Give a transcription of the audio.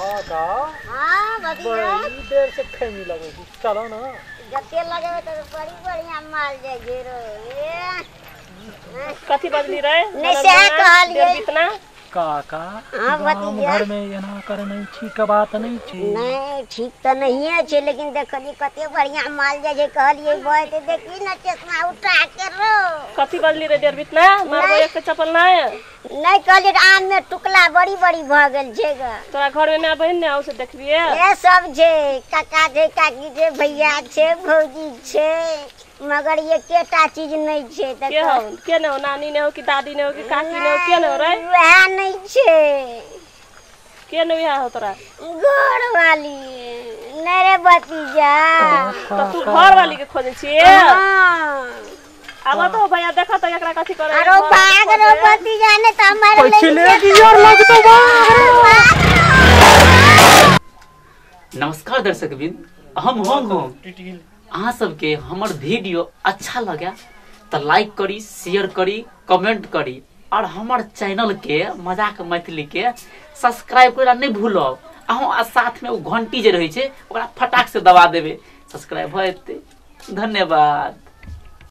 काका। हाँ भतीजा। बड़ी देर से खैनी लगै छै, चलो ना। जते लगेबै तऽ बड़ी बढ़िया माल जाइ छै रो। कथी बजली रे? नहि, सएह कहलियै। इतना काका, हाँ, गाम भतीजा। घर में एना करे ठीक बात नहीं छै। नहि, ठीक तऽ नहिए छै, लेकिन देखलियै कते बढ़िया माल जाइ छै, कहलियै बय तऽ देखी ने चश्मा उठा के रो। कथी बजली रे डेढ़ बितना? मारबो एक चप्पल नहि। नहि, कहलियै आम में टुकला बड़ी बड़ी भऽ गेल छै ग। तोरा घर में माय बहिन ने आउ से देखबिए? ए सब छै, काका छै, काकी छै, भैया छै, भौजी छै, मगर एकेटा चीज नहि छै। के हौ? के ने हो? नानी ने हो कि दादी ने हो कि काकी ने हो? के ने हो रे? वएह नहि छै। के ने बियाह हो तोरा? घर वाली नहि रे भतीजा। तऽ तू घर वाली के खोजै छियै? हाँ। आब तो भैया देखा तऽ एकरा कथी करे। अरे भाग रो भतीजा, ने तऽ हमर पछिले गियर लगतो बा। नमस्कार दर्शकवृंद, हम होंग अहाँ सबके हमर वीडियो अच्छा लगे तो लाइक करी, शेयर करी, कमेंट करी और हमर चैनल के मजाक मैथिली के सब्सक्राइब करे नहीं भूलब। अहाँ साथ में ओ घंटी जे रहे छै ओकरा फटाक से दबा देबे, सब्सक्राइब भऽ जेतै। धन्यवाद।